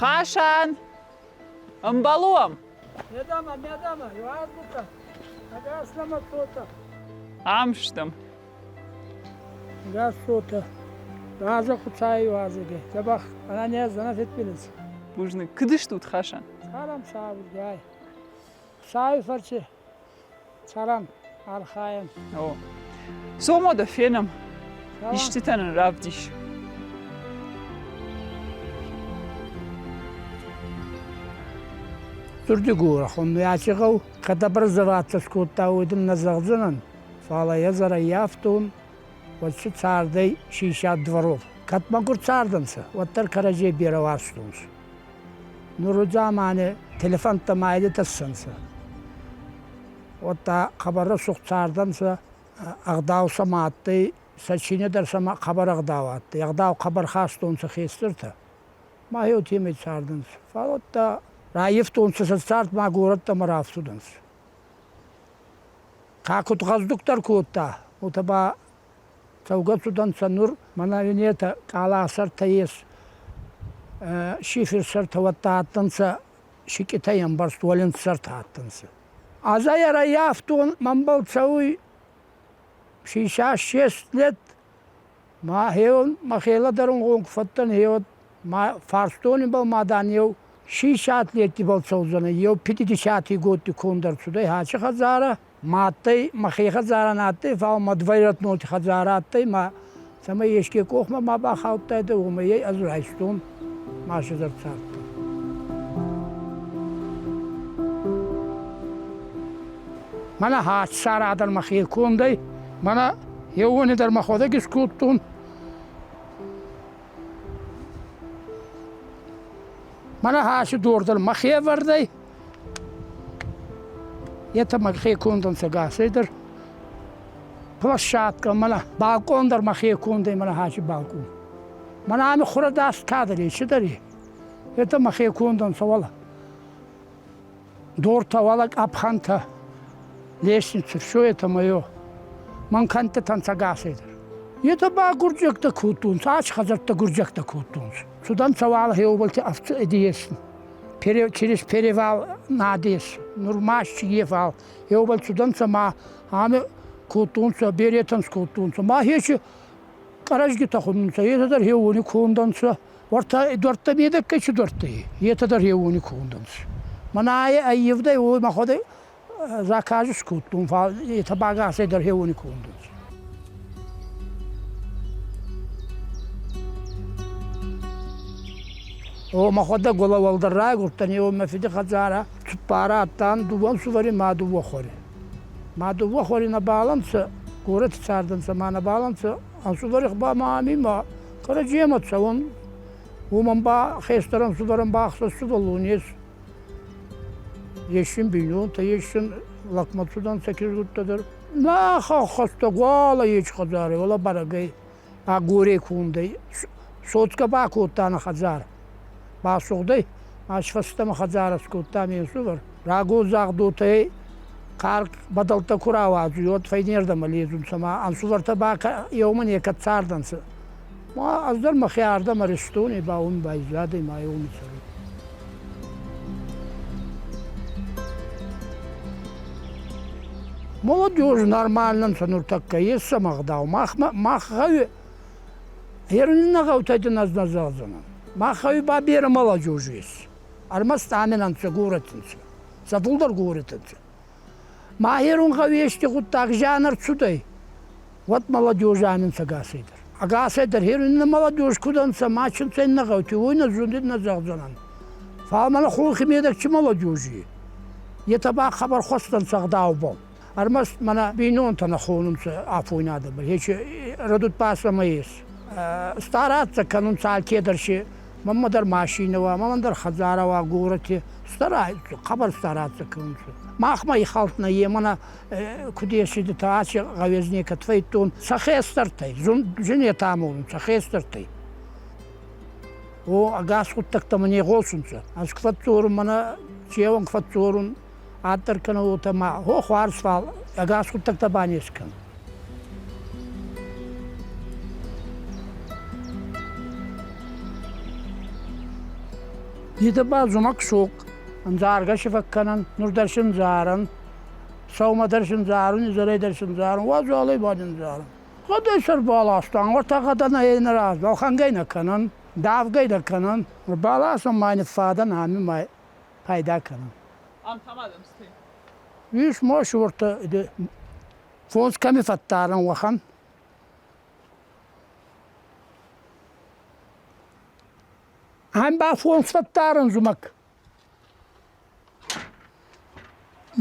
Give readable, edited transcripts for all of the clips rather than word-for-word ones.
Хасан! Ӕмбӕлон! Медӕмӕ, медӕмӕ, иуазгутӕ, ӕгас нӕмӕ цотӕ. Ам стӕм. Ӕгас цотӕ. Разы Хуыцауы иуазӕгӕй. Дзӕбӕх, ӕнӕнез, ӕнӕфидбилиз. Бузныг. Куыд стут, Хасан? Цӕрӕм сабыргай. Хуыцауы фӕрцы цӕрӕм, архайӕм. О. Цом уӕдӕ фенӕм. Истытӕ нын равдис. Стыр Хомиачы хъӕу кӕд образоваться скодта, уый дын нӕ зӕгъдзынӕн, фӕлӕ йӕ ӕрӕййӕфтон, уӕд си цардӕй 60 дворов. Кӕд мӕгур цардӕнцӕ, уӕддӕр кӕрӕдзей берӕ уарзтонцӕ. Нур дзамани телефонтӕ майли тӕссӕнцӕ. Уӕдта хъӕбӕр рӕсугъд цардӕнцӕ, ӕгъдау сӕмӕ адтӕй, сӕ чинӕ дӕр сӕмӕ хъӕбӕр ӕгъдау адтӕй. Ӕгъдау хъӕбӕр хастонцӕ хестӕртӕ. Ма еутемӕй цардӕнцӕ. Фал уӕдта раййивтонцӕ сӕ цард ма горӕттӕмӕ рафцудӕнцӕ. Ка куд гъӕздугдӕр кодта, уотӕ ба цӕугӕ цудӕнцӕ нур мӕнӕ иннетӕ къаласӕртӕ ес, шиферсӕртӕ уӕдта адтӕнцӕ сикъитӕй ӕмбӕрзт уӕлиндзсӕртӕ адтӕнцӕ. Азӕй ӕрӕййафтон, мӕнбӕл цӕуй 66 лет, ма хеон мӕхе лӕдӕрунгъон ку фӕдтӕн, хеуӕд ма фарстон ибӕл ма дан еу 60 леттибӕл цӕудзӕнӕй, еу 50 годти конд ӕрцудӕй хачи хӕдзарӕ, Ма адтӕй, мӕхе хӕдзарӕ нӕ адтӕй, фал мӕ двоюродноти хӕдзарӕ адтӕй, ма цӕмӕй еске къохмӕ ма бахаудтайдӕ, уомӕй ӕй ӕз райстон, ма седзӕр цардтӕн. Мӕнӕ хӕдзарӕ дӕр мӕхе кондӕй, мӕнӕ еуони дӕр мӕхуӕдӕг искодтон. Мӕнӕ хӕси дор дӕр мӕхе ӕвӕрдӕй. Етӕ мӕхе кондӕнцӕ гасӕй дӕр. Площадка, мӕнӕ балкъон дӕр мӕхе кондӕй, мӕнӕ хӕси балкъон. Мӕнӕ ами хурӕдаст кадӕр ес, цидӕр е. Етӕ мӕхе кондӕнцӕ уӕлӕ. Дортӕ, уӕлӕ къӕпхӕнтӕ, лестница, все это мое. Мӕн кӕндтитӕ нцӕ гасӕй дӕр. Етӕ ба гурдзиӕгтӕ кодтонцӕ, аци хӕдзӕрттӕ гурдзиӕгтӕ кодтонцӕ. Цудӕнцӕ уал хеубӕлти ӕфцӕдиесн. Через перевал надес, нур ма ефал. Еубӕл цудӕнцӕ ма ами кодтонцӕ, беретӕн скодтонцӕ. Ма хечи къӕрӕзгитӕ хуннцӕ, етӕ дӕр хеуони кондӕнцӕ. Уӕртӕ дуӕрттӕ медӕггӕй ци дуӕрттӕ етӕ дӕр хеуони кондӕнцӕ. Мӕнӕ ӕййивдӕй уой мӕхуӕдӕг заказ скодтон, фал етӕ ба ӕгасӕй дӕр хеуони кондӕнцӕ. О, мӕхуӕдӕг уӕлӕ уӕлдӕр райгурдтӕн, еу мӕ фиди хӕдзарӕ цуппар адтан, дууӕ ӕнсувӕри ма дууӕ хуӕри. Ма дууӕ хуӕри нӕбал ӕнцӕ, горӕти цардӕнцӕ, ма нӕбал ӕнцӕ, ӕнсувӕри ба ма ами ма кӕрӕдземӕ цӕун. Уомӕн ба хестӕр ӕнсувӕрӕн ба ӕхсӕз сувӕллони ес. Ес ин бийнонтӕ, ес ин лӕгмӕ цудӕнцӕ кизгуттӕ дӕр. Нӕ хӕххӕстӕ гуала ечи хӕдзари, уӕлӕ бӕрӕгӕй ӕ горей кондӕй. Соцгӕ бакодта нӕ хӕдзар. Басугъдӕй, ма фӕстӕмӕ хӕдзарӕ скодта ме нсувӕр. Рагон загъдотӕй карк бӕдӕлттӕ ку рауадзуй, уӕд фӕйнердӕмӕ ледзунцӕ ма ӕнсувӕртӕ ба еумӕ некӕд цардӕнцӕ. Ма ӕз дӕр мӕхе ардӕм ӕристон, ба уоми байзадӕй ма уоми цӕрун. Молодежь нормально нцӕ нуртӕккӕ, ес сӕмӕ ӕгъдау. Махмӕ мах гъӕуи Ерун нӕ гъӕутӕй дин ӕз нӕ зӕгъдзӕнӕн. Мах гъӕуи ба берӕ молодежь ес. Ӕрмӕст ами нӕ нцӕ, горӕти нцӕ. Сӕ фулдӕр горӕти нцӕ. Ма ерун гъӕуи ести гъуддаг зиан ӕрцудӕй, уӕд молодежь ами нцӕ ӕгасӕй дӕр. Ӕгасӕй дӕр ерун нӕ молодежь куд ӕнцӕ, ма чи нцӕ нӕ гъӕути, уой нӕ зундид нӕ зӕгъдзӕнӕн. Фал мӕнӕ хонхи медӕг чи молодежи, етӕ ба хъӕбӕр хуӕстӕнцӕ ӕгъдаубӕл. Ӕрмӕст мӕнӕ бийнонтӕ нӕ хонунцӕ афойнадӕбӕл, ечи рӕдуд ба сӕмӕ ес. Стараться кӕнунцӕ алкедӕр си, мӕнмӕ дӕр машинӕ уа, мӕнмӕ дӕр хӕдзарӕ уа горӕти. Стараются, хъӕбӕр стараться кӕнунцӕ. Махмӕ ихӕлд нӕййе, мӕнӕ куд есидитӕ аци гъӕуез некӕд фӕйдтон. Сӕ хестӕртӕй, зунетӕ амонунцӕ хестӕртӕй. О, ӕгас гъуддӕгтӕмӕ не гъосунцӕ. Ӕз ку фӕдздзорун, мӕнӕ чеуӕн ку фӕдздзорун, аддӕр кӕнӕ уотӕ ма хо хуарз, фал ӕгас гъуддӕгтӕ ба не скӕн. Ите ба зумӕг суг, ӕндзаргӕ си фӕккӕнӕн, нур дӕр си ӕндзарӕн, сӕумӕ дӕр си ӕндзарун, изӕрӕй дӕр си ӕндзарун, уазалӕй ба не ндзарун. Гъӕдӕй сӕр баластан, уӕртӕ гъӕдӕ нӕ нӕ размӕ, ӕлхӕнгӕй нӕ кӕнӕн, давгӕй нӕ кӕнӕн. Баласӕн ма ниффадӕн ами ма пайда кӕнӕн. Ам та ма адӕмстӕй? Ис ма си уӕртӕ фондз кӕми фӕддарӕн, уӕхӕн. Ам ба фондз фӕддарӕн зумӕг.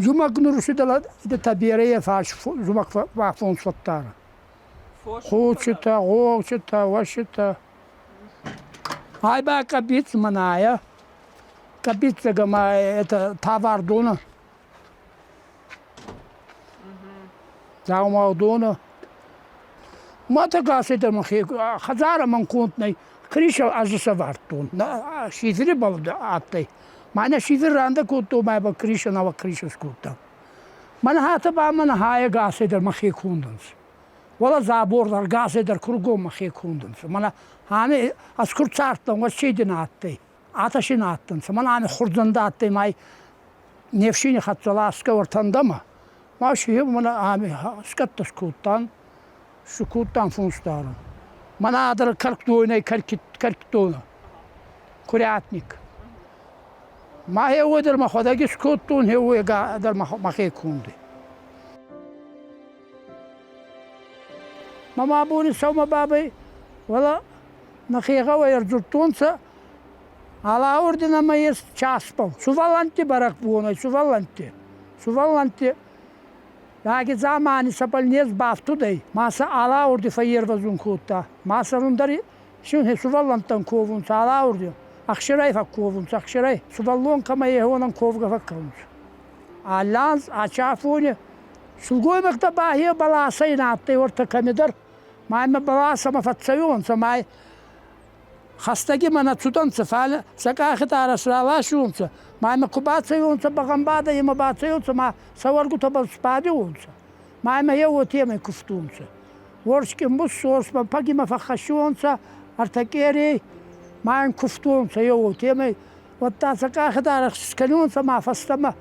Зумӕг нур си дӕлӕ берӕ фарс зумӕг ба фондз фӕддарӕн. Хъучитӕ, гъогчитӕ, уӕситӕ. Ай ба къӕбиц мӕнӕ къӕбицӕгӕ ма это тавардонӕ. Дзаумаудонӕ. Мӕтӕ гасӕй мӕхе хӕдзарӕ мӕн конд нӕй. Крыша ӕз сӕвардтон. Шифери адтӕй. Мӕнӕ шифер рандӕ кодтон, мӕ ба крыша нӕуӕг крыша скодта. Мӕн хатӕ ба мӕн хае гасӕй дӕр мӕхе кондӕнцӕ. Уӕлӕ забор дӕр гасӕй дӕр кургом мӕхе кондӕнцӕ. Мӕнӕ ами ӕз ку рцардтӕн, уӕд седин адтӕй. Атӕ син адтӕнцӕ. Мӕн ами хурдзӕндӕ адтӕй май не фсийни хӕццӕ ласгӕ ӕртӕндӕмӕ. Ма си мӕнӕ ами скъӕттӕ скодтан, скодтан фонсдарӕн. Мӕнӕ ӕдӕр кӕркдойнӕй кӕркдонӕ, курятник. Ма хеуой дӕр мӕхуӕдӕг искодтон, хеуой дӕр мӕхе конди. Ма ма абони сӕумӕ бабӕй, уӕлӕ нӕхе гъӕуӕй ӕрдзурдтонцӕ, Алаурдинӕмӕ ес часбӕл. Сувӕллӕнтти бӕрӕгбон ӕй, сувӕллӕнтти. Сувӕллӕнтти раги дзамани сӕбӕл нез бафтудӕй, ма сӕ Алаурди фӕййервӕзун кодта. Ма сӕ дӕр син сувӕллӕнттӕн ковунцӕ Алаурди. Ӕхсирӕй фӕкковунцӕ, ӕхсирӕй. Сувӕллон кӕмӕ ехонӕн ковгӕ фӕккӕнунцӕ. Алланз ачафони силгоймӕгтӕ ба хе бӕласӕй нӕ адтӕй уӕртӕ кӕмидӕр. Ма имӕ бӕласӕмӕ фӕццӕуонцӕ, ма хӕстӕги ма нӕ цудӕнцӕ, фал сӕ къахи дарӕс раласиуонцӕ, ма имӕ ку бацӕуонцӕ бӕгъӕнбадӕ имӕ бацӕуонцӕ, ма сӕ уӕргутӕбӕл сбадиуонцӕ, ма имӕ еу уотемӕй кувтонцӕ. Уорс къимбус уорс бӕмпӕг имӕ фӕххӕссиуонцӕ ӕртӕ къерей, ма ин кувтонцӕ еу уотемӕй, уӕдта сӕ къахи дарӕс скӕниуонцӕ ма фӕстӕмӕ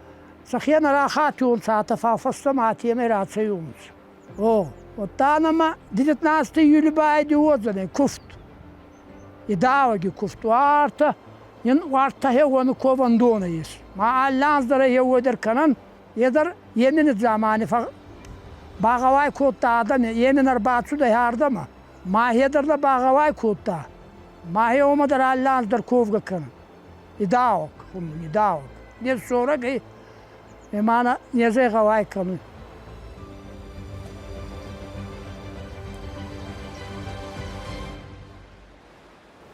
сӕхе нӕ рахатиуонцӕ, атӕ фал фӕстӕмӕ атемӕй рацӕуионцӕ. О, уӕдта нӕмӕ 19 июля байди уодзӕнӕй куфт. Идауӕги куфт уартӕ ин уартӕ хеуони ковӕндонӕ ес. Ма алли анз дӕр еуей дӕр кӕнӕн. Е дӕр емини дзамани багъӕуай кодта адӕми, емин ӕрбацудӕй ардӕмӕ. Ма хе дӕр нӕ багъӕуай кодта. Ма хеуомӕ дӕр алли анз дӕр ковгӕ кӕнӕн. Идауӕг, идауӕг. Не сорӕг ӕй, ма незӕй гъӕуай кӕнуй.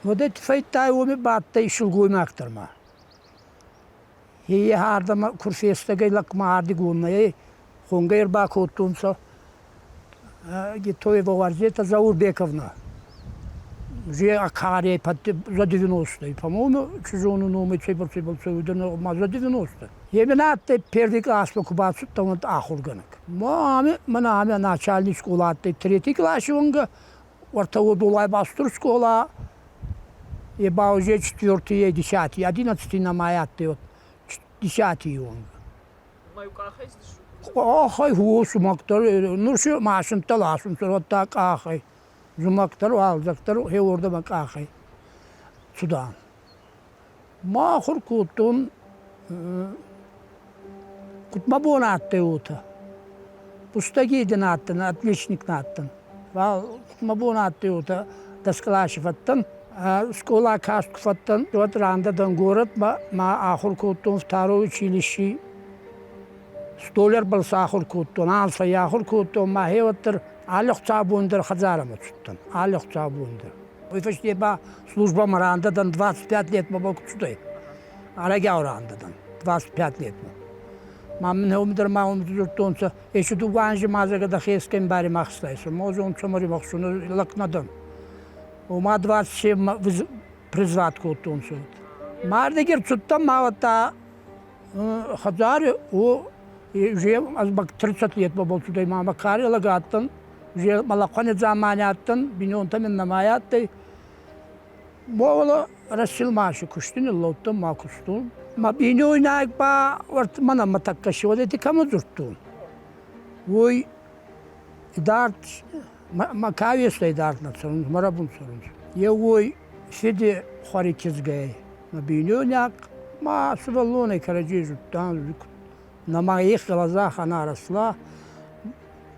Уӕдӕй фӕйдтай уоми бадтӕй силгоймаг дӕр ма. Е ардӕмӕ курфестӕгӕй лӕгмӕ ардигоннӕй хонгӕ ӕрбакодтонцӕ Гитоева Варзета Заурбековна. Уже акарей за 90-е, по-моему, чужону номи цейбӕрцӕбӕл цӕуидӕн, ма за 90-е. Емин адтӕй первый классмӕ ку бацудтӕн, уӕд ахургӕнӕг. Ма ами, мӕнӕ ами начальник школа адтӕй третий класси уӕнгӕ, уӕртӕ Одолай бастур скъола, е ба уже четвертый, десятый, одиннадцатый нӕма адтӕй, вот десятый уӕнгӕ. Къахӕй хо сумӕгдӕр, нур си машинтӕ ласунцӕ, уӕдта къахӕй. Зумӕгдӕр, уалдзӕгдӕр хеуордӕмӕ къахӕй цудан. Ма ахур кодтон, куд мӕ бон адтӕй, уотӕ. Бустӕги дин адтӕн, отличник нӕ адтӕн. Фал куд мӕ бон адтӕй, уотӕ дӕс къласи фӕдтӕн. Скъола каст ку фӕдтӕн, уӕд рандӕ дӕн горӕтмӕ, ма ахур кодтон второй училищи. Столярбӕл сахур кодтон, анз фӕййахур кодтон, ма хеуӕддӕр алли хуцаубон дӕр хӕдзарӕмӕ цудтӕн, алли хуцаубон дӕр. Уой фӕсте ба службӕмӕ рандӕ дӕн 25 лет мӕбӕл ку цудӕй. Ӕрӕгиау рандӕ дӕн 25 летмӕ. Ма мин уоми дӕр ма уоми дзурдтонцӕ, ечи дууӕ анзи ма зӕгъӕ дӕхе ескӕми баримахстайсӕ, мо зонцӕ римӕхсун, лӕг нӕ дӕн. Ома 27 призвать кодтонцӕ. Мардеги рцудтӕн ма уӕдта хӕдзари о уже ӕз 30 лет мӕбӕл цудӕй, ма мӕ кари лӕг адтӕн, уже мӕ лӕхъуӕни дзамани адтӕн, бийнонтӕ мин нӕма адтӕй. Уӕлӕ Ростсельмаши кусти ниллӕудтӕн ма кустон. Мӕ бийнойнаг ба мӕнӕ мӕ тӕккӕ сиуӕдети кӕмӕ дзурдтон, уой идард мӕ кауестӕ идард нӕ цӕрунцӕ, мӕ рӕбун цӕрунцӕ. Е уой фиди хуӕри кизгӕ ӕй. Мӕ бийнойнаг ма сувӕллонӕй кӕрӕдзей зудтан, на моих глазах она росла,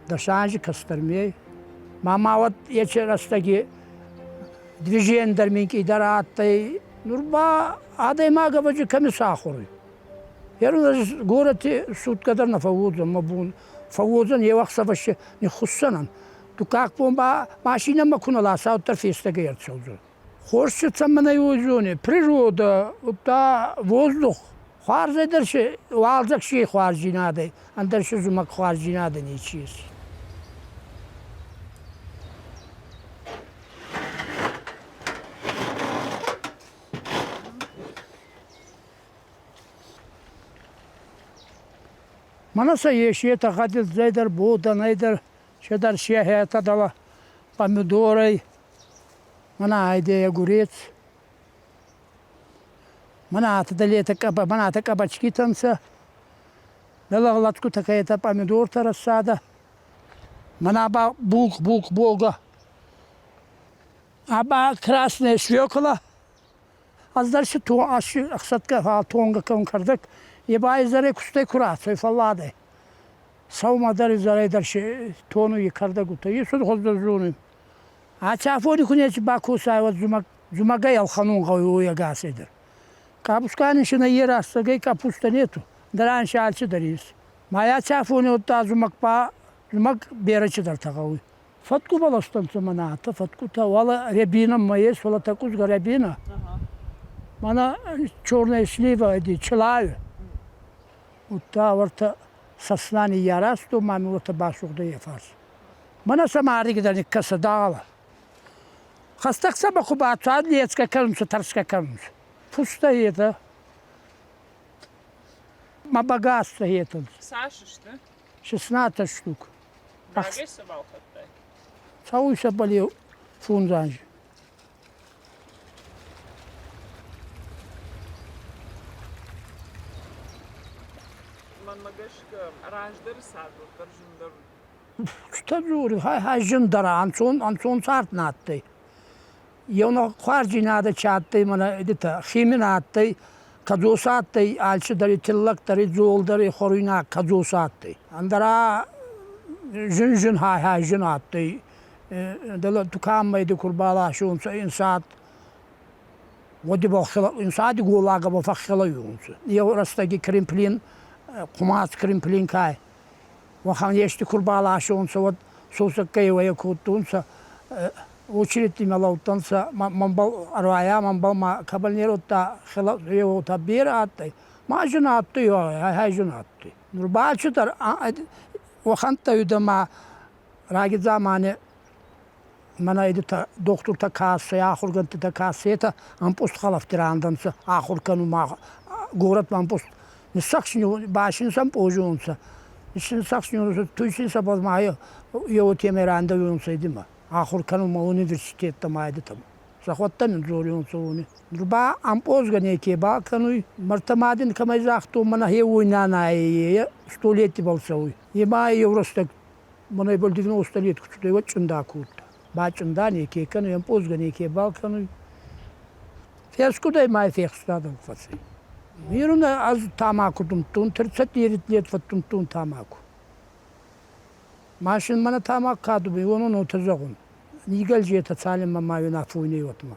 дӕс анзи кӕстӕр ми. Ма уӕд еци рӕстӕги движение дӕр минкъийдӕр адтӕй. Нур ба адӕймаг ӕвӕдзи кӕми сахур уй. Ерун горӕти суткӕ дӕр нӕ фӕууодзӕн мӕ бон. Фӕууодзӕн еу ӕхсӕвӕ ниххуссӕнӕн. Дуккаг бон ба машинӕмӕ ку нӕ ласа, уӕддӕр фестӕгӕй ӕрцӕудзӕн. Хорз цӕмӕн ӕй уодзони? Природа, удта воздух. Хуарзӕй дӕр си уалдзӕг си хуарздзийнадӕй, ӕндӕр си зумӕг хуарздзийнадӕ неци ес. Мӕнӕ сӕ ес, етӕ гъӕдилдзӕй дӕр, бодӕнӕй дӕр, седӕр сехетӕ дӕлӕ помидорӕй, мӕнӕ айдӕ огурец, мӕнӕ атӕ дӕлетӕ мӕнӕ атӕ кабачкитӕ нцӕ, дӕлӕ лӕтгутӕ кӕетӕ помидортӕ рассадӕ, мӕнӕ ба булк-булк бога, а ба красная свекла, Ӕз дӕр си ӕхсӕдгӕ фал тонгӕ кӕун кӕрдӕг, е ба изӕрӕй кустӕй ку рацӕуй фӕлладӕй. Сӕумӕ дӕр изӕрӕй дӕр си тонуй и кӕрдӕгутӕ. Исуд хуӕздӕр зонуй. Аци афони ку неци бакосай, уӕд зумӕг, зумӕгӕй ӕлхӕнун гъӕуй уой ӕгасӕй дӕр. Къабускани си нӕ рӕстӕгӕй капуста нету, дӕр анси алцидӕр ес. Ма аци афони уӕдта зумӕг ба зумӕг берӕ чидӕртӕ гъӕуй. Фӕткъу бӕлӕстӕнцӕ мӕнӕ атӕ фӕткъутӕ, уӕлӕ рябина ма ес, фӕлӕ тӕкъузгӕ рябина. Мӕнӕ черная слива ӕди чылайы. Удта уӕртӕ сосна ниййарӕзтон ма ми уотӕ басугъдӕй ӕ фарс. Мӕнӕ сӕмӕ ардиги никкӕсӕ дӕгъӕлӕ. Хӕстӕг сӕмӕ ку бацуад лецгӕ кӕнунцӕ, тӕрсгӕ кӕнунцӕ. Пустӕ етӕ. Ма богатство етӕ. Цас сты? 16 штук. Рагӕй сӕ балхӕдтай? Цӕуй сӕбӕл еу фондз анзи. Мӕнмӕ гӕсгӕ, раздӕры цард уӕддӕр зындӕр уыд. Цытӕ дзуры, хай-хай зындӕр, ӕнцон, ӕнцон цард нӕ адтӕй. Еунӕг хуарздзийнадӕ чи адтӕй мӕнӕ эдитӕ, хими нӕ адтӕй, кӕдзос адтӕй, алчидӕр и тиллӕг дӕр, и дзол дӕр, и хуӕруйнаг кӕдзос адтӕй. Ӕндӕра зин-зин хай-хай зин адтӕй. Дӕлӕ туканмӕ ку рбаласонцӕ инсад, уӕд инсади голлагӕ фӕххелӕуонцӕ. Еу рӕстӕги кримплин, хъумац кримплинкай, уӕхӕн ести ку рбаласонцӕ, уӕд сосӕггай уӕйӕ кодтонцӕ, очередтимӕ лӕудтӕнцӕ, мӕнбӕл ӕруайа, мӕнбӕл ма кӕбӕл не родта, еуотӕ берӕ адтӕй. Ма зин адтӕй, хай зин адтӕй. Нур ба алчидӕр уӕхӕнттӕ уидӕ ма раги дзамани мӕнӕ идитӕ дохтуртӕ кассӕ, ахургӕндтитӕ кассӕ, етӕ ӕмпъузт хӕлӕфти рандӕнцӕ ахур кӕнунмӕ горӕтмӕ ӕмпъузт ниссӕхсниу башин сӕмпъозунцӕ, ниссӕхсниунцӕ, туйсин сӕбӕл ма еутемӕй рандӕуонцӕ идимӕ ахур кӕнунмӕ университеттӕмӕ айдитӕмӕ. Сӕхуӕдтӕ нин дзориунцӕ уони. Нур ба ӕмпъозгӕ неке бакӕнуй. Мӕрдтӕ ма дин кӕмӕй загътон, мӕнӕ хе уой нанай столеттибӕл цӕуй. Е ма еу рӕстӕг мӕнӕ ибӕл 90 лет ку цудӕй, уӕд чъында кодта. Ба чъында неке кӕнуй, ӕмпъозгӕ некебал кӕнуй. Фескудӕй ма фехстадӕн фӕцӕй. Ирун ӕз тамаку думдтон, 39 лет фӕддумдтон тамаку. Машин мӕнӕ тамаку ка думи, уонӕн уотӕ зӕгъун. Нигӕлджетӕ цалинмӕ ма уин афойнӕй уотмӕ.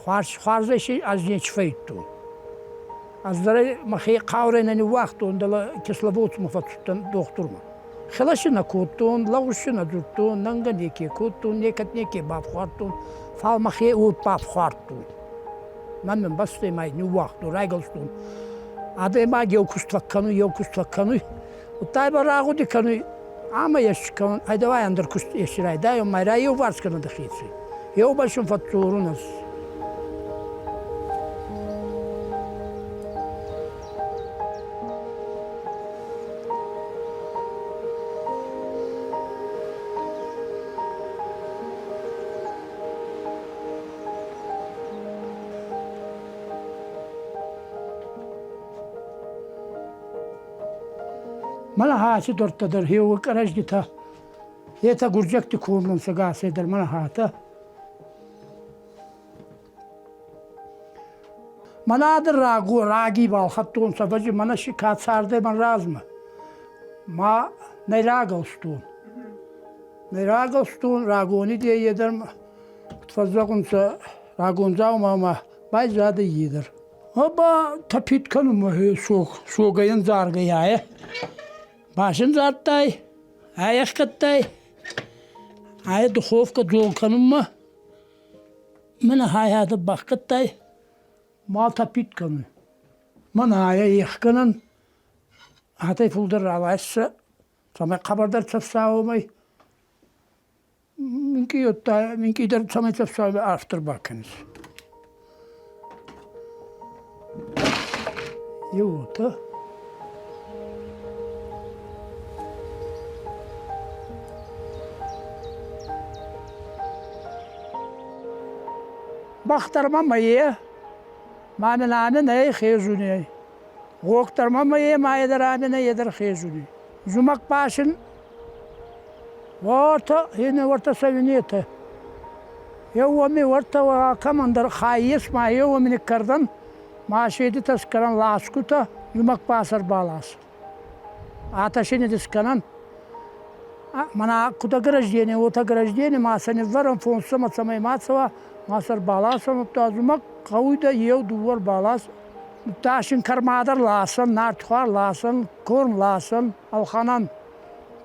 Хуарз, хуарзӕй си ӕз нечи фӕййидтон. Ӕз дӕр мӕхе хъаурӕй нӕ ниууагътон, дӕлӕ Кисловодскмӕ фӕццудтӕн дохтурмӕ. Хелӕси нӕ кодтон, лӕгъуз нӕ дзурдтон, нӕнгӕ неке кодтон, некӕд неке бафхуардтон, фал мӕхе уод бафхуардтон. Мӕн мин бӕстӕй ма ниууагътон, райгӕлстон. Адӕймаг еу куст фӕккӕнуй, еу куст фӕккӕнуй, удта ибӕл рагъуди кӕнуй, ӕма ести кӕнун, ай давай ӕндӕр куст ести райдайун, ма райеуварс кӕнӕ дӕхецӕй. Еу бӕсун фӕдздзорун ӕз. Мӕнӕ аци дортӕ дӕр хеуӕг къӕрӕзгитӕ, етӕ гурдзиӕгти кондонцӕ гасӕй дӕр мӕнӕ хатӕ. Мӕнӕ дӕр раги балхӕдтонцӕ, ӕвӕдзи мӕнӕ си ка цардӕй мӕн размӕ. Ма нӕ рагӕлстон. Нӕ рагӕлстон, рагони де е дӕр куд фӕззӕгъунцӕ, рагон дзаумамӕ байзадӕй е дӕр. Ба тӕпит кӕнунмӕ сог, согӕй ӕндзаргӕй ӕ. Басиндзардтай, ӕхгӕдтай, ӕ духовкӕ дзол кӕнунмӕ. Мӕнӕ хайадӕ бахгӕдтай, ма тӕпит кӕнуй. Мӕнӕ айӕ ехгӕнӕн, атӕй фулдӕр ралайсӕ, цӕмӕй хъӕбӕрдӕр цӕфсауомӕй. Минкъийдӕр цӕмӕй цӕфсауомӕй арфдӕр бакӕнис. Еуотӕ. Бӕх дӕр ма е, ма мин ами нӕй хезуни. Гъог дӕр ма е, ма е дӕр ами нӕй, е дӕр хезуни. Зумӕг башин уотӕ, хийнӕ уӕртӕ сӕуинетӕ. Еу уоми уӕртӕ кӕмӕндӕр хай ес, ма еу уоми никкӕрдӕн, ма седитӕ скӕнӕн ласгутӕ, зумӕг ба сӕрбалас. Атӕшини скӕнӕн. Мӕнӕ куд ограждение, уотӕ ограждение, ма сӕ ниввӕрӕн фонсӕмӕ, цӕмӕй ма цӕуа, ма сӕ ӕрбаласӕн, удта зумӕг гъӕуидӕ еу дууӕ ӕрбалас. Удта син кӕрмадӕр ласӕн, нартхуар ласӕн, корм ласӕн, ӕлхӕнӕн.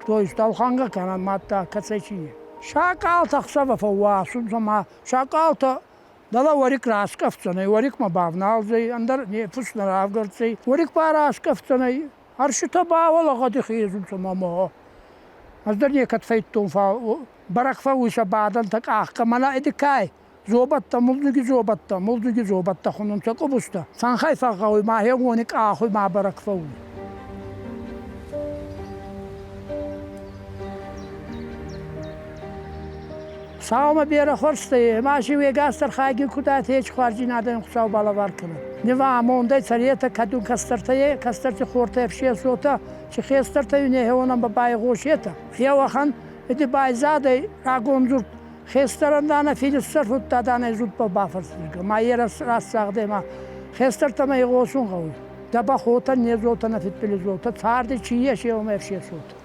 То есть ӕлхӕнгӕ кӕнӕн, мадта кӕцӕй чи. Сакъалтӕ ӕхсӕвӕ фӕууасунцӕ ма сакъалтӕ дӕлӕ уӕрикк раскъӕфдзӕнӕй, уӕрикмӕ бавналдзӕй, ӕндӕр не фус нӕ равгӕрддзӕй. Уӕрикк ба раскъӕфдзӕнӕй, ӕрситӕ ба уӕлӕгъӕди хезунцӕ мӕмӕ. Ӕз дӕр некӕд фӕйдтон, фал бӕрӕг фӕууй сӕ бадӕнтӕ къахгӕ мӕнӕ ӕдикай. Зобӕттӕ, мулдзуги зобӕттӕ, мулдзуги зобӕттӕ хунунцӕ къубустӕ. Цӕнхӕй фӕгъгъӕуй ма хеуони къахуй ма бӕрӕг фӕууй. Саумӕ берӕ хуӕрзтӕй, ма си уегас дӕр хайгин куд адтӕй, еци хуарздзийнадӕн Хуцау балӕвар кӕнӕд. Нива амондӕй цӕретӕ, кӕд ун кӕстӕртӕ, кӕстӕрти хортӕ ӕфсесотӕ, ци хестӕртӕ ун ехеуонӕн ба байгъосетӕ. Еуӕхӕн иди байзадӕй рагон дзурд хестӕрӕн дана фидиссӕр фудта дана зудбӕл бафӕрсдзӕнӕ. Ма е рӕсагъдӕй ма хестӕртӕмӕ игъосун гъӕуй. Дӕбӕх уотӕ, незотӕ, нӕ фидбилизотӕ, царди чи ес, еумӕ ӕфсесотӕ.